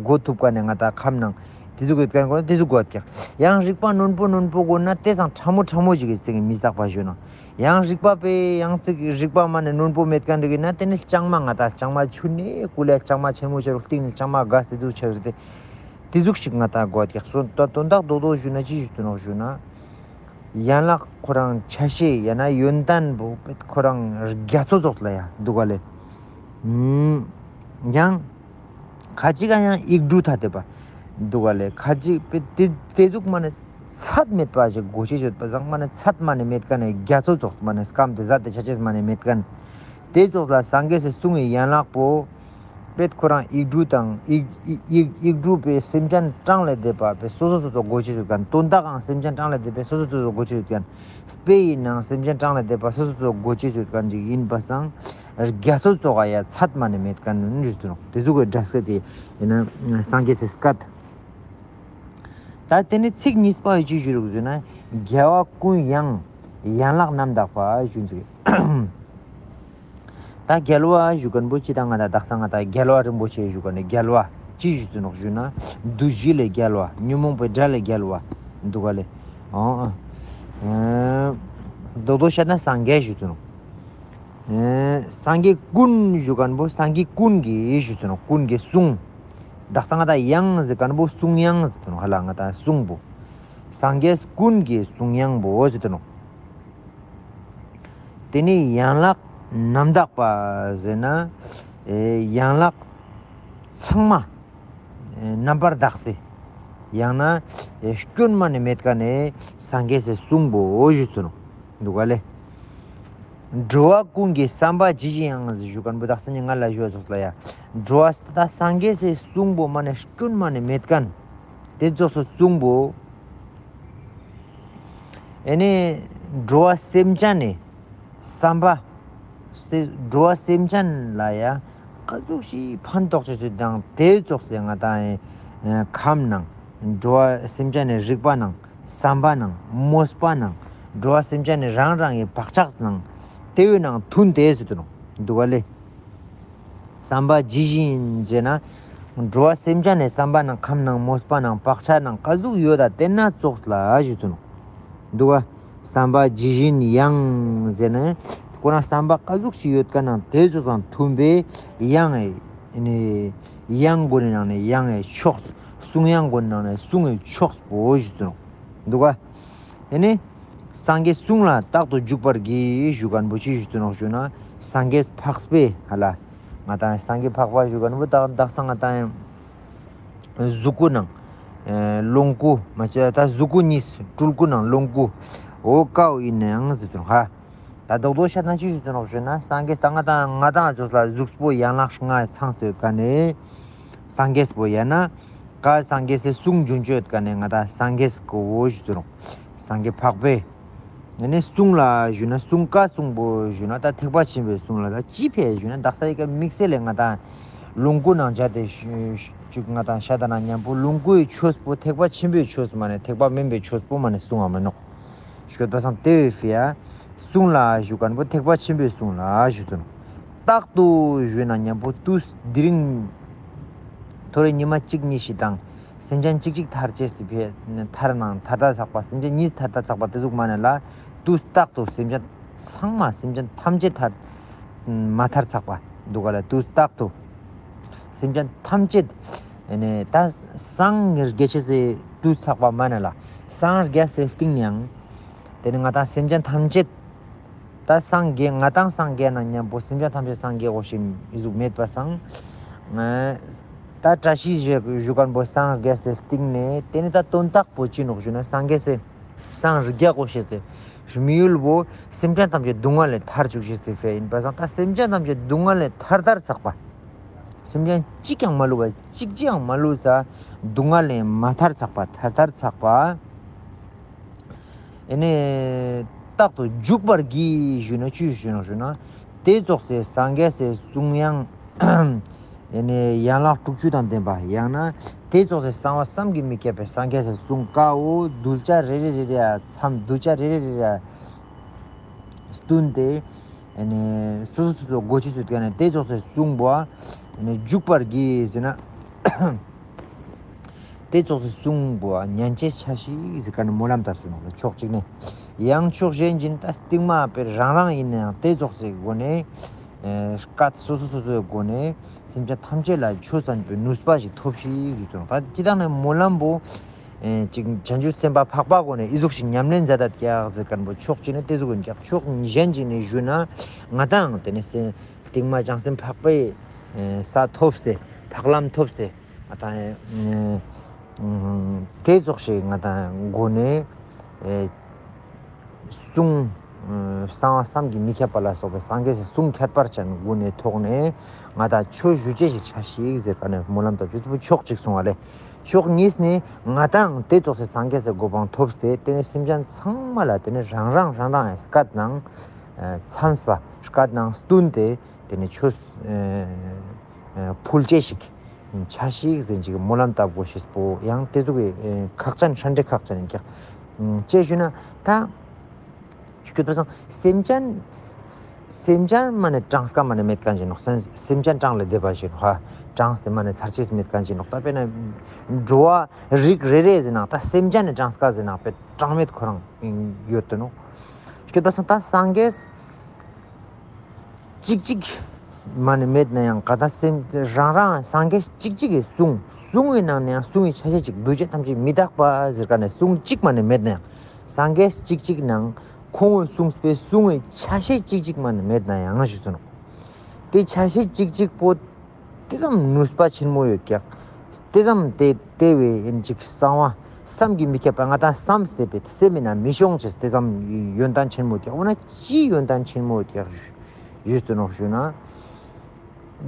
གོ་ཐུབ་མཁན་ནི་ང་ཏང་ཁམས་ནང་དེ་ཟུག་ཡོད་མཁན་ཀོ་དེ་ཟུག་གོ་ཀྱག། ཡང་རིག་པ་རྣོན་པོ་རྣོན་པོ་གོ་ན་དེ་སང་ཕྲ་མོ་ཕྲ་མོ་ཞིག་གི་སྟེང་མི་རྟག་པ་ཞུ་ན། ཡང་རིག་པ་པེ་ཡང་ཅིག་རིག་པ་མ་ནེ་རྣོན་པོ་མེད་མཁན་རིག་ན་དེ་ནི་ལྕང་མ་ང་ཏང་ལྕང་མ་ཆུ་ནེ་ཀུ་ལེ་ལྕང་མ་ཆེན་མོ་ཆེ་རུ་སྟེང་ནེ་ལྕང་མ་གས་ཏེ་དུག་ཆེ་རུ་སྟེ། དེ་ཟུག་ཞིག་ང་ཏང་གོ་ཀྱག་སོ། ད་དོན་དག་རྡོག་རྡོག་ཞུ་ན་ཅི་ཞུ་དུ་ནོག་ཞུ་ན། ཡན་ལག་ཁོ་རང་ཆ་ཤས་ཡང་ན་ཡོན་ཏན་པོ་ཁོ་རང་རྒྱ་མཚོ་ཙོགས་ལ་ཡ་འདུག་ག་ལེ། ཡང་ཁ་ཅིག་ག་ཡང་ཡིག་འབྲུ་ཐ་དད་པ་འདུག་ག་ལེ། ཁ་ཅིག་པེ་དེ་དེ་ཟུག་མ་ནེ་ཚད་མེད་པ་ཞིག་གོ་ཤེས་ཡོད་པ་སང་མ་ནེ་ཚད་མ་ནེ་མེད་མཁན་ནི་རྒྱ་མཚོ་ཙོགས་མ་ནེ་སྐམ་སྟེ་ཟད་དེ་ཆ་ཅེས་མ་ནེ་མེད་མཁན། དེ་ཙོགས་ལ་སངས་རྒྱས་སི་གསུང་གི་ཡན་ལག་པོ། པེད་ཁོ་རང་ཡིག་འབྲུ་དང་ཡིག་ཡིག་ཡིག་འབྲུ་པེ་སེམས་ཅན་གྲངས་ལས་འདས་པ་པེ་སོ་སོ་སོ་སོ་གོ་ཅེས་ཡོད་མཁན། དོན་དག་ཨང་སེམས་ཅན་གྲངས་ལས་འདས་པ་སོ་སོ་སོ་སོ་གོ་ཅེས་ཡོད་མཁན། དཔེ་ཡིན་ནའང་སེམས་ཅན་གྲངས་ལས་འདས་པ་སོ་སོ་སོ་སོ་གོ་ཅེས་ཡོད་མཁན་ཅིག་ཡིན་པ་སང་རྒྱ་མཚོ་ཙོགས་ཡ་ཚད་མ་ནེ་མེད་མཁན་ནི་རེད་དུ་ནོག། དེ་ཟུག་གི་སྒྲ་སྐད་དེ་ཡིན་ན་སངས་རྒྱས་སི་སྐད། ད་དེ་ནི་ཚིག་གཉིས་པ་ཡི་ཅི་ཞུ་རུག་ཟེར་ན་རྒྱལ་བ་ཀུན་ཡང་ཡན་ལག་རྣམ་དག་པ་ཞུ་ཟིག། ད་རྒྱལ་བ་ཞུ་མཁན་པོ་ཅི་ད་ང་ཏང་དག་ས་ང་ཏང་རྒྱལ་བ་རིན་པོ་ཆེ་ཞུ་མཁན་ནི་རྒྱལ་བ་ཅི་ཞུ་དུ་ནོག་ཞུ་ན་བདུད་བཞི་ལས་རྒྱལ་བ་ཉོན་མོངས་པའི་དགྲ་ལས་རྒྱལ་བ་འདུག་ག་ལེ། ཨོ་ཨ་རྡོག་རྡོག་བཤད་ན་སངས་རྒྱས་ཞུ་དུ་ནོག། ཨེ་སངས་རྒྱས་ཀུན་ཞུ་མཁན་པོ་སངས་རྒྱས་ཀུན་གྱི་ཞུ་དུ་ནོག། ཀུན་གྱི་གསུང་། དག་ས་ང་ཏང་ཡང་ཟེར་མཁན་པོ་གསུང་ཡང་ཟེར་དུ་ནོག་ཧ་ལ་ང་ཏང་གསུང་པོ། སངས་རྒྱས་ཀུན་གྱི་གསུང་ཡང་པོ་ཟེར་དུ་ནོག། དེ་ནི་ཡན་ལག་རྣམ་དག་པ་ཟེར་ན་ཨེ་ཡན་ལག་ཚང་མ་ཨེ་རྣམ་པར་དག་སྟེ་ཡང་ན་ཨེ་སྐྱོན་མ་ནེ་མེད་མཁན་ནི་སངས་རྒྱས་སི་གསུང་པོ་ཞུ་དུ་ནོག། འདུག་ག་ལེ། འགྲོ་བ་ཀུན་གྱི་བསམ་པ་ཇི་བཞིན་ཡང་ཞུ་མཁན་པོ་དག་ས་ནི་ང་ལ་ཞུ་བ་ཙོགས་ལ་ཡ། འགྲོ་བ་ད་སངས་རྒྱས་སི་གསུང་པོ་མ་ནེ་སྐྱོན་མ་ནེ་མེད་མཁན། དེ་ཙོགས་སི་གསུང་པོ། ཨེ་ནི་འགྲོ་བ་སེམས་ཅན་ནི་བསམ་པ། སེ་འགྲོ་བ་སེམས་ཅན་ལ་ཡ་ཀ་ཟུག་ཞིག་ཕན་ཐོགས་ཅེས་སི་དང་དེ་ཙོགས་སི་ང་ཏང་ཁམས་ནང་འགྲོ་བ་སེམས་ཅན་ནི་རིག་པ་ནང་བསམ་པ་ནང་མོས་པ་ནང་འགྲོ་བ་སེམས་ཅན་ནི་རང་རང་གི་བག་ཆགས་ནང་དེ་བོའི་ནང་མཐུན་ཏེ་ཟེར་དུ་ནོག། འདུག་ག་ལེ། བསམ་པ་ཇི་བཞིན་ཟེར་ན། འགྲོ་བ་སེམས་ཅན་ནི་བསམ་པ་ནང་ཁམས་ནང་མོས་པ་ནང་བག་ཆགས་ནང་ཀ་ཟུག་ཡོད་ད་དེ་ན་ཙོགས་ལ་ཞུ་དུ་ནོག། འདུག་ག། བསམ་པ་ཇི་བཞིན་ཡང་ཟེར་ན། ཁོ་རང་བསམ་པ་ཀ་ཟུག་ཞིག་ཡོད་མཁན་ནང་དེ་ཙོགས་དང་མཐུན་པའི་ཡང་ཨེ་ནི་ཡང་གོ་ནི་ནང་ནས་ཡང་ཨེ་ཕྱོགས། གསུང་ཡང་གོ་ནི་ནང་ནས་གསུང་ཨེ་ཕྱོགས་པོ་ཞུ་དུ་ནོག། འདུག་ག། ཨེ་ནི། སངས་རྒྱས་གསུང་ལ་རྟག་ཏུ་འཇུག་པར་གྱིས་ཞུ་མཁན་པོ་ཅི་ཞུ་དུ་ནོག་ཞུ་ན། སངས་རྒྱས་འཕགས་པའི་ཧ་ལ། ང་ཏང་སངས་རྒྱས་འཕགས་པ་ཞུ་མཁན་པོ་དག་དག་ས་ང་ཏང་གཟུགས་སྐུ་ནང་། ཨེ་ལོངས་སྐུ་མ་ཅི་ད་གཟུགས་སྐུ་གཉིས་སྤྲུལ་སྐུ་ནང་ལོངས་སྐུ། འོ་ཀའོ་ཡིན་ནའང་ཟེར་དུ་ནོག་ཧ། ད་རྡོག་རྡོག་བཤད་ན་ཅི་ཞུ་དུ་ནོག་ཞུ་ན་སངས་རྒྱས་ད་ང་ཏང་ང་ཏང་ཙོགས་ལ་གཟུགས་པོ་ཡན་ལག་ལྔ་ཚང་སྟེ་ཡོད་མཁན་ནི། སངས་རྒྱས་པོ་ཡང་ན། ཀ་སངས་རྒྱས་སི་གསུང་རྒྱུན་སྤྱོད་མཁན་ནི་ང་ཏང་སངས་རྒྱས་ཀོ་ཞུ་དུ་ནོག། སངས་རྒྱས་འཕགས་པའི། ཨེ་ནི་གསུང་ལ་ཞུ་ན་གསུང་ཀ་གསུང་པོ་ཞུ་ན་ད་ཐེག་པ་ཆེན་པོའི་གསུང་ལ་ད་ཅི་ཕི་ཞུ་ན་དག་ས་ཡི་ཀ་དམིགས་བསལ་ལས་ང་ཏང་ལོངས་སྐུ་ནང་སྦྱར་ཏེ་ཞུ་ཅིག་ང་ཏང་ཤ་ད་ན་མཉམ་པོ་ལོངས་སྐུའི་ཆོས་པོ་ཐེག་པ་ཆེན་པོའི་ཆོས་མ་ནེ་ཐེག་པ་དམན་པའི་ཆོས་པོ་མ་ནེ་གསུང་བ་མི་ནོག། ཞུ་བ་སང་དེ་བས་ཕི་ཡ། གསུང་ལ་ཞུ་མཁན་པོ་ཐེག་པ་ཆེན་པོའི་གསུང་ལ་ཞུ་དུ་ནོག། རྟག་ཏུ་ཞུ་ན་མཉམ་པོ་དུས་དེ་རིང་། ཐོ་རེ་ཉི་མ་གཅིག་གཉིས་ཤིག་དང་། སེམས་ཅན་གཅིག་གཅིག་ཐར་ཅེས་སི་ཕི་ཐར་ནང་ཐར་ཐར་ཚག་པ་སེམས་ཅན་གཉིས་ཐར་ཐར་ཚག་པ་དེ་ཟུག་མ་ནེ་ལ། དུས་རྟག་ཏུ་སེམས་ཅན་ཚང་མ་སེམས་ཅན་ཐམས་ཅད་ཐར། མ་ཐར་ཚག་པ་འདུག་ག་ལ་དུས་རྟག་ཏུ། སེམས་ཅན་ཐམས་ཅད། ཨེ་ནི་ད་སངས་རྒྱས་ཅེས་སི་དུས་ཚག་པ་མ་ནེ་ལ། སངས་རྒྱས་སི་སྟིང་ནེ་ཡང་། དེ་ནི་ང་ཏང་སེམས་ཅན་ཐམས་ཅད། ད་སངས་རྒྱས་ང་ཏང་སངས་རྒྱས་ན་མཉམ་པོ་སེམས་ཅན་ཐམས་ཅད་སངས་རྒྱས་འོ་ཞིག་ཨི་ཟུག་མེད་པ་སང་། ད་བཀྲ་ཤིས་ཞུ་ཞུ་མཁན་པོ་སངས་རྒྱས་སི་སྟིང་ནེ་དེ་ནི་ད་དོན་དག་པོ་ཅི་ནོག་ཞུ་ན་སངས་རྒྱས་སི། སངས་རྒྱས་འོ་ཞེས་སི། དམིགས་ཡུལ་བོ་སེམས་ཅན་ཐམས་ཅད་སྡུག་བསྔལ་ལས་ཐར་བཅུག་ཤེས་སི་ཕིའ་ཨིན་པ་སང་ད་སེམས་ཅན་ཐམས་ཅད་སྡུག་བསྔལ་ལས་ཐར་ཐར་ཚག་པ། སེམས་ཅན་གཅིག་ཀྱང་མ་ལུས་པ་གཅིག་ཅིའང་མ་ལུས་ས་སྡུག་བསྔལ་ལས་མ་ཐར་ཚག་པ་ཐར་ཐར་ཚག་པ། ཨེ་ནེ་རྟག་ཏུ་འཇུག་པར་གྱིས་ཞུ་ན་ཅི་ཞུ་ནོག་ཞུ་ན། དེ་ཙོགས་སི་སངས་རྒྱས་སི་གསུང་དབྱངས། ཨེ་ནེ་ཡན་ལག་དྲུག་ཅུ་དང་ལྡན་པ་ཡང་ན་དེ་ཙོགས་སི་གསང་བ་བསམ་གྱིས་མི་ཁྱབ་པའི་སངས་རྒྱས་སི་གསུང་ཀའོ་གདུལ་བྱ་རེ་རེ་རེ་རེ་མཚམས་གདུལ་བྱ་རེ་རེ་རེ་རེ་བསྟུན་ཏེ། ཨེ་ནེ་སོ་སོ་སོ་སོ་གོ་ཅི་ཚུལ་ཀ་ནེ་དེ་ཙོགས་སི་གསུང་བོ་ཨེ་ནེ་འཇུག་པར་གྱིས་ཟེར་ན། དེ་ཙོགས་སི་གསུང་བོ་ཉན་ཅེས་ཆ་ཞིག་ཟེར་ཀ་ནེ་སྨོན་ལམ་བཏབ་སེ་ནོག་ལེ་ཕྱོགས་གཅིག་ནེ། ཡང་ཕྱོགས་གཞན་གྱིས་ད་སྟིང་མ་པེ་རང་རང་ཡིན་ནའང་དེ་ཙོགས་སི་སྒོ་ནེ་ཨེ་སྐད་སོ་སོ་སོ་སོའི་སྒོ་ནེ་སེམས་ཅན་ཐམས་ཅད་ལ་ཆོས་བསྟན་པའི་ནུས་པ་ཞིག་ཐོབ་ཤིག་ཟེར་དུག་ད་ཅི་དང་ནེ་སྨོན་ལམ་བོ་ཨེ་ཅིག་བྱང་ཆུབ་སེམས་དཔའ་འཕགས་པ་སྒོ་ནེ་ཨི་ཟུག་ཞིག་ཉམས་ལེན་མཛད་དད་ཀྱག་ཟེར་ཁན་བོ་ཕྱོགས་གཅིག་ནེ་དེ་ཟུག་ཡིན་ཀྱག་ཕྱོགས་གཞན་གཅིག་ནེ་ཞུ་ན་ང་དང་དེ་ནེ་སེ་སྟིང་མ་བྱང་སེམས་འཕགས་པའི་ས་ཐོབ་སྟེ་འཕགས་ལམ་ཐོབ་སྟེ་ང་དང་ཨེ་དེ་ཙོགས་ཤིག་ང་དང་སྒོ་ནེ་ཨེ་གསུང་ཨེ་གསང་བ་བསམ་གྱིས་མི་ཁྱབ་པ་ལ་སོགས་པའི་སངས་རྒྱས་སི་གསུང་ཁྱད་པར་ཅན་སྒོ་ནེ་ཐོག་ནེ་ང་དང་ཆོས་ཞུ་ཅེས་ཤིག་ཆ་ཞིག་ཟེར་ཀ་ནེ་སྨོན་ལམ་བཏབ་ཅེས་པོ་ཕྱོགས་གཅིག་སོང་བ་ལེ། ཕྱོགས་གཉིས་ནེ་ང་དང་དེ་ཙོགས་སི་སངས་རྒྱས་སི་གོ་འཕང་ཐོབ་སྟེ་དེ་ནེ་སེམས་ཅན་ཚང་མ་ལ་དེ་ནེ་རང་རང་རང་རང་སྐད་ནང་ཨེ་འཚམས་པ་སྐད་ནང་བསྟུན་ཏེ་དེ་ནེ་ཆོས་ཨེ་ཨེ་ཕུལ་ཅེས་ཤིག་ཆ་ཞིག་ཟེར་ཅིག་སྨོན་ལམ་བཏབ་དགོས་ཤེས་པོ་ཡང་དེ་ཟུག་གི་ཨེ་ཁག་ཅན་ཧྲན་ཏེ་ཁག་ཅན་ཡིན་ཀྱག་ཅི་ཞུ་ན་ད་ཁྱོད་པ་སང་སེམས་ཅན་སེམས་ཅན་མ་ནེ་གྲངས་ཀ་མ་ནེ་མེད་ཁན་ཅིག་ནོག་སེམས་ཅན་གྲངས་ལས་འདས་པ་ཞིག་ནོག་ཧ། གྲངས་ཏེ་མ་ནེ་ཚར་ཅེས་མེད་ཁན་ཅིག་ནོག་ད་དཔེར་ན་འགྲོ་བ་རིགས་རེ་རེ་ཟེར་ན་ད་སེམས་ཅན་ནི་གྲངས་ཀ་ཟེར་ན་དཔེ་གྲངས་མེད་ཁོ་རང་ཡོད་དེ་ནོག་ཁྱོད་པ་སང་ད་སངས་རྒྱས་གཅིག་གཅིག་མ་ནེ་མེད་ན་ཡང་ག་ད་སེམས་རང་རང་སངས་རྒྱས་གཅིག་གཅིག་གི་གསུང་གསུང་བའི་ནང་ནེ་ཡང་གསུང་བའི་ཆ་ཤས་གཅིག་གདུལ་བྱ་ཐམས་ཅད་མི་རྟག་པ་ཟེར་ཀ་ནེ་གསུང་གཅིག་མ་ནེ་མེད་ན་ཡང་སངས་རྒྱས་གཅིག་གཅིག་ནང་ཁོང་གི་གསུངས་པའི་གསུང་བའི་ཆ་ཤས་གཅིག་གཅིག་མ་ནེ་མེད་ན་ཡང་ཞུས་སོ་ནོག་དེ་ཆ་ཤས་གཅིག་གཅིག་པོ་དེ་ཙམ་ནུས་པ་ཆེན་མོ་ཡོད་ཀྱག་དེ་ཙམ་དེ་དེ་བས་ཨིན་ཅིག་གསང་བ་བསམ་གྱིས་མི་ཁྱབ་པ་ང་དང་བསམ་སྟེ་པའི་སེམས་མི་ན་མི་ཤོང་ཅེས་དེ་ཙམ་ཡོན་ཏན་ཆེན་མོ་ཀྱག་འོ་ན་ཅི་ཡོན་ཏན་ཆེན་མོ་ཀྱག་ཞུས་ཏེ་ནོག་ཞུ་ན།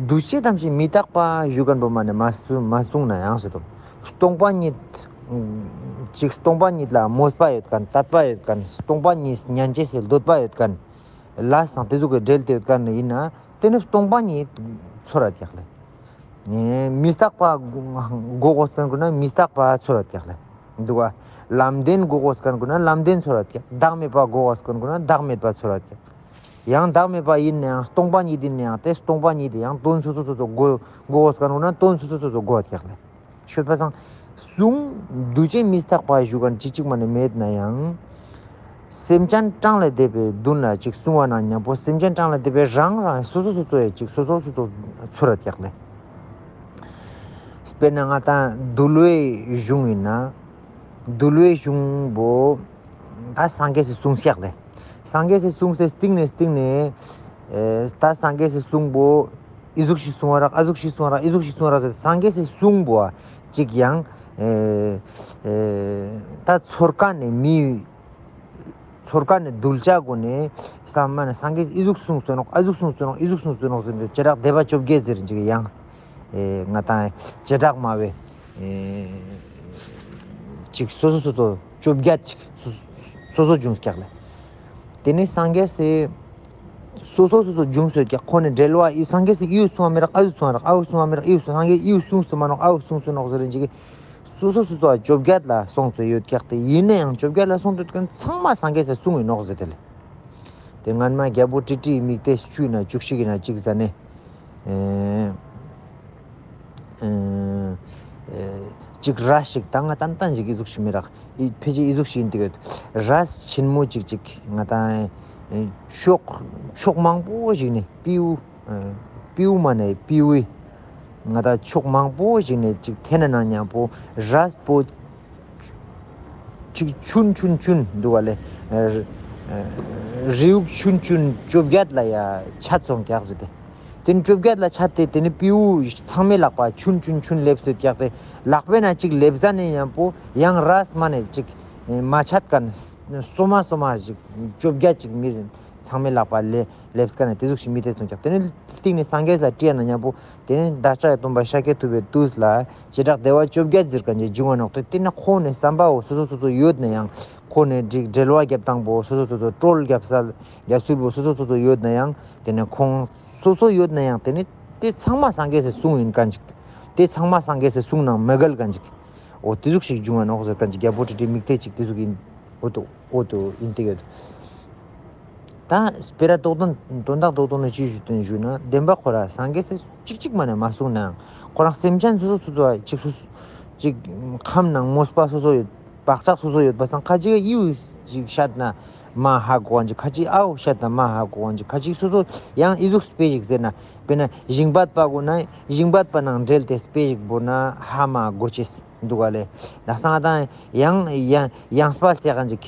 འདུ་བྱེད་ཐམས་ཅད་མི་རྟག་པ་ཞུ་ཁན་པོ་མ་ནེ་མ་གསུང་མ་གསུང་ན་ཡང་ཟེར་དོ། སྟོང་པ་ཉིད་ཅིག་སྟོང་པ་ཉིད་ལ་མོས་པ་ཡོད་ཁན་དད་པ་ཡོད་ཁན་སྟོང་པ་ཉིད་ཉན་ཅེས་སི་འདོད་པ་ཡོད་ཁན་ལ་སང་དེ་ཟུག་གི་འབྲེལ་ཏེ་ཡོད་ཁན་ཨིན་ན། དེ་ནི་སྟོང་པ་ཉིད་ཚོར་ར་ཀྱག་ལེ། ནི་མི་རྟག་པ་གོ་གོས་ཁན་ཀུན་ན་མི་རྟག་པ་ཚོར་ར་ཀྱག་ལེ། འདུག་ག་ལམ་བདེན་གོ་གོས་ཁན་ཀུན་ན་ལམ་བདེན་ཚོར་ར་ཀྱག་བདག་མེད་པ་གོ་གོས་ཁན་ཀུན་ན་བདག་མེད་པ་ཚོར་ར་ཀྱག་ཡང་བདག་མེད་པ་ཨིན་ནའང་སྟོང་པ་ཉིད་ཨིན་ནའང་དེ་སྟོང་པ་ཉིད་ཡང་དོན་སོ་སོ་སོ་སོ་གོ་གོས་ཁན་ཀུན་ན་དོན་སོ་སོ་སོ་སོ་གོ་ཀྱག་ལེ། ཤོད་པ་སང་གསུང་འདུ་བྱེད་མི་རྟག་པ་ཞུ་ཁན་ཅིག་ཅིག་མ་ནེ་མེད་ན་ཡང་། སེམས་ཅན་གྲངས་ལས་འདས་པའི་མདུན་ལ་ཅིག་གསུང་བ་ན་མཉམ་པོ་སེམས་ཅན་གྲངས་ལས་འདས་པའི་རང་རང་སོ་སོ་སོ་སོ་ཡི་ཅིག་སོ་སོ་སོ་སོ་ཚོར་ར་ཀྱག་ལེ། དཔེར་ན་ང་དང་འདུལ་བའི་གཞུང་ཨིན་ན། འདུལ་བའི་གཞུང་པོ་ད་སངས་རྒྱས་སི་གསུངས་ཀྱག་ལེ། སངས་རྒྱས་སི་གསུངས་སི་སྟིང་ནེ་སྟིང་ནེ་ཨེ་ད་སངས་རྒྱས་སི་གསུང་པོ་ཨི་ཟུག་ཤིག་གསུང་བ་རག་ཨ་ཟུག་ཤིག་གསུང་བ་རག་ཨི་ཟུག་ཤིག་གསུང་བ་རག་ཟེར་སངས་རྒྱས་སི་གསུང་པོ་ཅིག་ཡང་ཨེ་ཨེ་ད་ཚོར་ཁན་ནི་མི་ཚོར་ཁན་ནི་གདུལ་བྱ་ཀུན་ནི་བསམ་མ་ནེ་སངས་རྒྱས་ཨི་ཟུག་གསུངས་སོ་ནོག་ཨ་ཟུག་གསུངས་སོ་ནོག་ཨི་ཟུག་གསུངས་སོ་ནོག་ཟེར་ཏེ་བྱེ་བྲག་སྡེ་པ་བཅོ་བརྒྱད་ཟེར་ཅིག་ཡང་ཨེ་ང་དང་བྱེ་བྲག་སྨྲ་བའི་ཨེ་ཅིག་སོ་སོ་སོ་སོ་བཅོ་བརྒྱད་ཅིག་སོ་སོ་སོ་བྱུང་ཀྱག་ལེ། དེ་ནི་སངས་རྒྱས་སི་སོ་སོ་སོ་སོ་བྱུང་སོ་ཀྱག་ཁོ་ནི་འབྲེལ་བ་ཨི་སངས་རྒྱས་སི་ཨི་ཡུ་གསུང་བ་མི་རག་ཨ་ཡུ་གསུང་བ་རག་ཨ་ཡུ་གསུང་བ་མི་རག་ཨི་ཡུ་གསུང་སངས་རྒྱས་ཨི་ཡུ་གསུངས་སོ་མ་ནོག་ཨ་ཡུ་གསུངས་སོ་ནོག་ཟེར་ཅིག་སོ་སོ་སོ་སོ་བཅོ་བརྒྱད་ལ་སོང་སྟེ་ཡོད་ཀྱག་དེ་ཨིན་ནའང་བཅོ་བརྒྱད་ལ་སོང་སྟེ་ཡོད་ཁན་ཚང་མ་སངས་རྒྱས་སི་གསུང་ཨིན་ནོག་ཟེར་ཏེ་ལེ། དེ་སྔན་མ་རྒྱལ་པོ་ཀྲི་ཀྲིའི་དམིགས་གཏད་བཅུ་ཨིན་ན་བཅུ་གཅིག་ཨིན་ན་ཅིག་ཟ་ནེ། ཨེ་ཨེ་ཅིག་ར་ཞིག་ད་ང་ཏན་ཏན་ཞིག་ཨི་ཟུག་ཞིག་མི་རག་ཨི་ཕལ་ཆེར་ཨི་ཟུག་ཞིག་ཨིན་ཏེ་ཡོད། ར་ཆེན་མོ་ཅིག་ཅིག་ང་ཏང་ཨེ་ཕྱོགས་ཕྱོགས་མང་པོ་ཞིག་ནེ་སྤྲེའུ་ཨེ་སྤྲེའུ་མ་ནེ་སྤྲེའུ་ང་ཏང་ཕྱོགས་མང་པོ་ཞིག་ནེ་ཅིག་ཐེན་ན་ན་ཉམ་པོ་རས་པོ་ཅིག་ཆུན་ཆུན་ཆུན་འདུག་ག་ལེ། ཨེ་རེའུ་ཆུན་ཆུན་བཅོ་བརྒྱད་ལ་ཡ་ཆ་ཚང་རྒྱག་ཟེར་ཏེ། དེ་ནེ་བཅོ་བརྒྱད་ལ་ཆ་སྟེ་དེ་ནེ་སྤྲེའུ་ཚང་མའི་ལག་པ་ཆུན་ཆུན་ཆུན་ལེབས་སུ་རྒྱག་སྟེ་ལག་པའི་ནང་ཅིག་ལེབས་ཟ་ནེ་ཉམ་པོ་ཡང་རས་མ་ནེ་ཅིག་ མ་ཆད་ཁན་སོ་མ་སོ་མ་ཞིག་བཅོ་བརྒྱད་ཅིག་མི་ཚང་མའི་ལག་པ་ལེབས་ཁན་ནི་ཏེ་ཟུག་ཞིག་མི་ཏེ་ཐོང་ཀྱག། ཏེ་ནེ་སྟིང་ནེ་སངས་རྒྱས་ལ་དྲིས་ན་ཉམ་པོ་ཏེ་ནེ་བདག་ཅག་གི་སྟོན་པ་ཤཱཀྱ་ཐུབ་པའི་དུས་ལ་བྱེ་བྲག་བདེ་བ་བཅོ་བརྒྱད་ཟེར་ཁན་ཅིག་བྱུང་བ་ནོག། ཏེ་ཏེ་ནེ་ཁོང་ནི་བསམ་པ་བོ་སོ་སོ་སོ་སོ་ཡོད་ན་ཡང་ཁོང་ནི་འབྲེལ་བ་རྒྱབ་སྟངས་པོ་སོ་སོ་སོ་སོ་ཀྲོལ་རྒྱབ་ས་རྒྱབ་ཚུལ་བོ་སོ་སོ་སོ་སོ་ཡོད་ན་ཡང་ཏེ་ནེ་ཁོང་སོ་སོ་ཡོད་ན་ཡང་ཏེ་ནེ་ཏེ་ཚང་མ་སངས་རྒྱས་སི་གསུང་ཨིན་ཁན་ཅིག། ཏེ་ཚང་མ་སངས་རྒྱས་སི་གསུང་ནང་མི་འགལ་ཁན་ཅིག། འོ་ཏེ་ཟུག་ཞིག་བྱུང་བ་ནོག་ཟེར་ཁན་ཅིག་རྒྱལ་པོ་ཁྲི་ཁྲིའི་མིག་ཏེ་ཅིག་ཏེ་ཟུག་ཨིན། འོ་ཏོ་འོ་ཏོ་ཨིན་ཏེ་ཡོད། ད་སྤེ་ར་དོན་དག་དོན་དག་ཏོག་ཏོ་ནི་ཅི་ཞུ་དོན་ཞུ་ན་བདེན་པ་ཁོ་རང་སངས་རྒྱས་སི་ཅིག་ཅིག་མ་ནེ་མ་གསུངས་ནའང་ཁོ་རང་སེམས་ཅན་སོ་སོ་སོ་སོ་ཅིག་སོ་ཅིག་ཁམས་ནང་མོས་པ་སོ་སོ་ཡོད། བག་ཆགས་སོ་སོ་ཡོད་པ་སང་ཁ་ཅིག་ཨིའུ་ཅིག་ཤད་ན་མ་ཧ་གོ་ཁན་ཅིག། ཁ་ཅིག་ཨའུ་ཤད་ན་མ་ཧ་གོ་ཁན་ཅིག། ཁ་ཅིག་སོ་སོ་ཡང་ཨི་ཟུག་དཔེ་ཞིག་ཟེར་ན་དཔེར་ན་ཞིང་པ་གུན་ན་ཞིང་པ་ནང་འབྲེལ་ཏེ་དཔེ་ཞིག་བོར་ན་ཧ་མ་གོ་ཅེས་འདུག་ག་ལེ། དག་སང་ང་དང་ཡང་ཡང་ཡངས་པ་ཟེར་ཁན་ཅིག།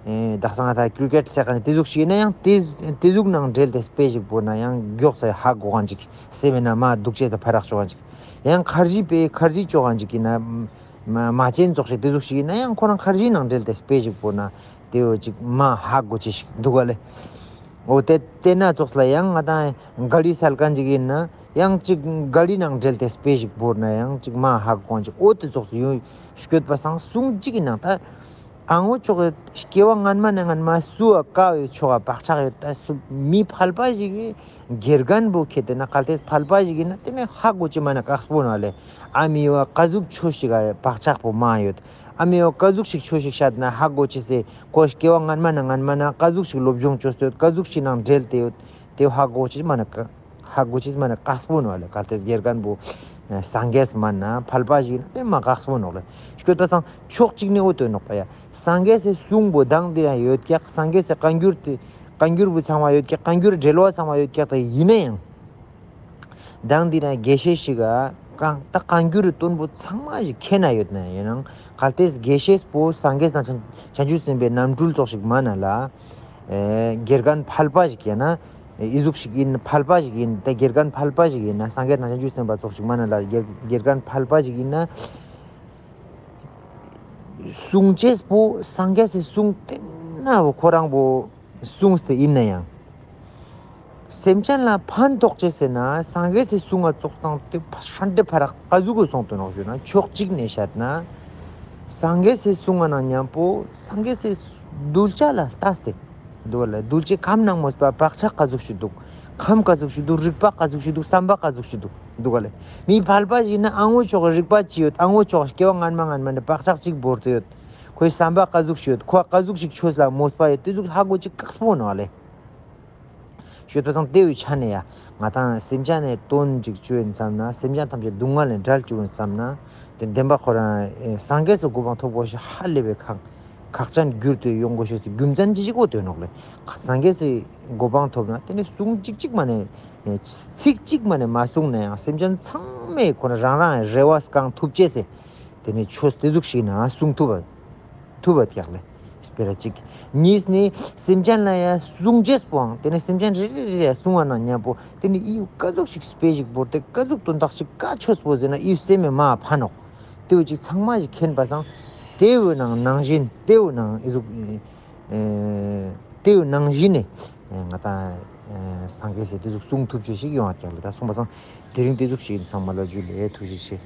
ཨེ་དག་སང་ང་དང་ཀྲི་ཀེཊ་ཟེར་ཁན་ཅིག་ཏེ་ཟུག་ཞིག་ཨིན་ན་ཡང་ཏེ་ཏེ་ཟུག་ནང་འབྲེལ་ཏེ་དཔེ་ཞིག་བོར་ན་ཡང་མགྱོགས་སེ་ཧ་གོ་ཁན་ཅིག། སེམས་ན་མ་དུག་ཅེས་ད་ཕ་རག་ཅོ་ཁན་ཅིག། ཡང་ཁར་ཇི་པེ་ཁར་ཇི་ཅོ་ཁན་ཅིག་ཨིན་ན་མ་མ་ཅན་ཙོགས་ཤིག་ཏེ་ཟུག་ཞིག་ཨིན་ན་ཡང་ཁོ་རང་ཁར་ཇི་ནང་འབྲེལ་ཏེ་དཔེ་ཞིག་བོར་ན་ཏེ་བོ་ཅིག་མ་ཧ་གོ་ཅེས་ཞིག་འདུག་ག་ལེ། འོ་ཏེ་ཏེ་ན་ཙོགས་ལ་ཡང་ང་དང་ག་རི་སལ་ཁན་ཅིག་ཨིན་ན་ཡང་ཅིག་ག་རི་ནང་འབྲེལ་ཏེ་དཔེ་ཞིག་བོར་ན་ཡང་ཅིག་མ་ཧ་གོ་ཁན་ཅིག། འོ་ཏེ་ཙོགས་སུ་ཡོད་སྐྱོད་པ་སང་གསུང་ཅིག་ཨིན་ན་ད་ཨ་ངོ་ཅོག་གི་སྐྱེ་བ་སྔན་མ་ནེ་སྔན་མ་སུའ་ཀ་བའི་ཆོ་ག་བག་ཆགས་ཡོད་ད་སུ་མི་ཕལ་པ་ཞིག་གི་དགེ་རྒན་བོ་ཁྱེད་དེ་ན་གལ་ཏེ་ཕལ་པ་ཞིག་ཨིན་ན་ཏེ་ནེ་ཧ་གོ་ཅེས་མ་ནེ་དཀགས་པོ་ནོག་ལེ། ཨ་མི་བོ་ཀ་ཟུག་ཆོས་ཤིག་ག་བག་ཆགས་པོ་མ་ཡོད། ཨ་མི་བོ་ཀ་ཟུག་ཞིག་ཆོས་ཤིག་ཤད་ན་ཧ་གོ་ཅེས་སེ་ཁོ་སྐྱེ་བ་སྔན་མ་ནེ་སྔན་མ་ནེ་ཀ་ཟུག་ཞིག་སློབ་སྦྱོང་ཅོས་ཏེ་ཡོད། ཀ་ཟུག་ཞིག་ནང་འབྲེལ་ཏེ་ཡོད། ཏེ་ཧ་གོ་ཅེས་མ་ནེ་ཀ་ཧ་གོ་ཅེས་མ་ནེ་དཀགས་པོ་ནོག་ལེ། གལ་ཏེ་དགེ་རྒན་བོ་སངས་རྒྱས་མན་ན་ཕལ་པ་ཞིག་ཨིན་ན་ཏེ་མ་དཀགས་པོ་ནོག་ལེ། སྐྱོད་པ་སང་ཕྱོགས་གཅིག་ནེ་འོ་ཏོ་ནོག་པ་ཡ། སངས་རྒྱས་སི་གསུང་བོ་དང་འདི་རང་ཡོད་ཀྱག། སངས་རྒྱས་སི་བཀའ་འགྱུར་ཏེ་བཀའ་འགྱུར་བོ་ཚང་མ་ཡོད་ཀྱག། བཀའ་འགྱུར་འབྲེལ་བ་ཚང་མ་ཡོད་ཀྱག། ཏེ་ཨིན་ན་ཡང་དང་འདི་རང་དགེ་བཤེས་ཤིག་ག་གང་ད་བཀའ་འགྱུར་རི་དོན་བོ་ཚང་མ་ཞིག་མཁྱེན་ན་ཡོད་ན་ཡང་གལ་ཏེ་དགེ་བཤེས་པོ་སངས་རྒྱས་དང་བྱང་བྱང་ཆུབ་སེམས་དཔའི་རྣམ་འཕྲུལ་ཙོགས་ཤིག་མན་ན་ལ་ཨེ་དགེ་རྒན་ཕལ་པ་ཞིག་ཡང་ན་ཨི་ཟུག་ཞིག་ཨིན་ཕལ་པ་ཞིག་ཨིན་ད་དགེ་རྒན་ཕལ་པ་ཞིག་ཨིན་ན་སངས་རྒྱས་དང་བྱང་ཆུབ་སེམས་དཔའ་ཙོགས་ཤིག་མན་ན་ལ་དགེ་དགེ་རྒན་ཕལ་པ་ཞིག་ཨིན་ན་གསུང་ཅེས་པོ་སངས་རྒྱས་སི་གསུང་ཏེ་ན་བོ་ཁོ་རང་བོ་གསུངས་ཏེ་ཨིན་ན་ཡང་སེམས་ཅན་ལ་ཕན་ཐོགས་ཅེས་ཟེར་ན་སངས་རྒྱས་སི་གསུང་ང་ཙོགས་དང་ཏེ་ཧྲན་ཏེ་ཕ་རག་ཀ་ཟུག་གི་སོང་ཏོ་ནོག་ཞུ་ན་ཕྱོགས་གཅིག་ནེ་ཤད་ན་སངས་རྒྱས་སི་གསུང་ང་ནང་ཉམ་པོ་སངས་རྒྱས་སི་གདུལ་བྱ་ལ་ལྟས་ཏེ་འདུག་ལེ། གདུལ་བྱའི་ཁམས་ནང་མོས་པ་བག་ཆགས་ཀ་ཟུག་ཞིག་འདུག། ཁམས་ཀ་ཟུག་ཞིག་འདུག། རིག་པ་ཀ་ཟུག་ཞིག་འདུག། བསམ་པ་ཀ་ཟུག་ཞིག་འདུག་འདུག་ག་ལེ། མི་ཕལ་པ་ཞིག་ན་ཨ་ངོ་ཅོག་གི་རིག་པ་ཅི་ཡོད། ཨ་ངོ་ཅོག་སྐྱེ་བ་སྔན་མ་སྔན་མ་ནེ་བག་ཆགས་གཅིག་བོར་ཏེ་ཡོད། ཁོའི་བསམ་པ་ཀ་ཟུག་ཞིག་ཡོད། ཁོ་ཀ་ཟུག་ཞིག་ཆོས་ལ་མོས་པ་ཡོད། ཏེ་ཟུག་ཧ་གོ་ཅེས་དཀགས་པོ་ནོག་ལེ། ཞུས་པ་སང་ཏེ་བོའི་ཆ་ནེ་ཡ་ང་དང་སེམས་ཅན་ནི་དོན་ཅིག་ཅོ་ཨིན་བསམ་ན་སེམས་ཅན་ཐམས་ཅད་སྡུག་བསྔལ་ནེ་བསྒྲལ་ཅུག་ཨིན་བསམ་ན་ཏེ་བདེན་པ་ཁོ་རང་ཨེ་སངས་རྒྱས་སི་གོ་འཕང་ཐོབ་གོ་ཤེས་ཧ་ལས་པའི་ཁག་ཁག་ཅན་གྱུར་ཏེ་ཡོང་གོ་ཤེས་སི་རྒྱུ་མཚན་ཅི་ཞིག་གོ་ཏེ་ནོག་ལེ། སངས་རྒྱས་སི་གོ་འཕང་ཐོབ་ན་ཏེ་ནེ་གསུང་ཅིག་ཅིག་མ་ནེ་ཚིག་ཅིག་མ་ནེ་མ་གསུངས་ན་ཡང་སེམས་ཅན་ཚང་མས་ཁོ་རང་རང་རང་རེ་བ་སྐང་ཐུབ་ཅེས་སི་ཏེ་ནེ་ཆོས་ཏེ་ཟུག་ཞིག་ན་གསུང་ཐུབ་པ་ཐུབ་པ་ཀྱག་ལེ། སྤེ་ར་གཅིག། གཉིས་ནི་སེམས་ཅན་ལ་ཡ་གསུང་ཅེས་པོའང་ཏེ་ནེ་སེམས་ཅན་རེ་རེ་རེ་ཡ་གསུང་བ་ན་ཉམ་པོ་ཏེ་ནེ་ཨི་ཀ་ཟུག་ཞིག་དཔེ་ཞིག་བོར་ཏེ་ཀ་ཟུག་དོན་དག་ཞིག་ཀ་ཆོས་པོ་ཟེར་ན་ཨི་སེམས་མེ་མ་ཕན་ནོག། ཏེ་བོ་ཅིག་ཚང་མ་ཞིག་མཁྱེན་པ་སང་ཏེ་བོའི་ནང་ནང་བཞིན་ཏེ་བོའི་ནང་ཨི་ཟུག་ཨེ་ཏེ་བོའི་ནང་བཞིན་ནི་ཨེ་ང་དང་ཨེ་སངས་རྒྱས་སི་ཏེ་ཟུག་གསུང་ཐུབ་ཅེས་ཞིག་ཡོང་བ་ཀྱག་ལེ། ད་གསུངས་པ་སང་དེ་རིང་ཏེ་ཟུག་ཞིག་ཚང་མ་ལ་ཇུ་ལེ། ཐུགས་རྗེ་ཆེ།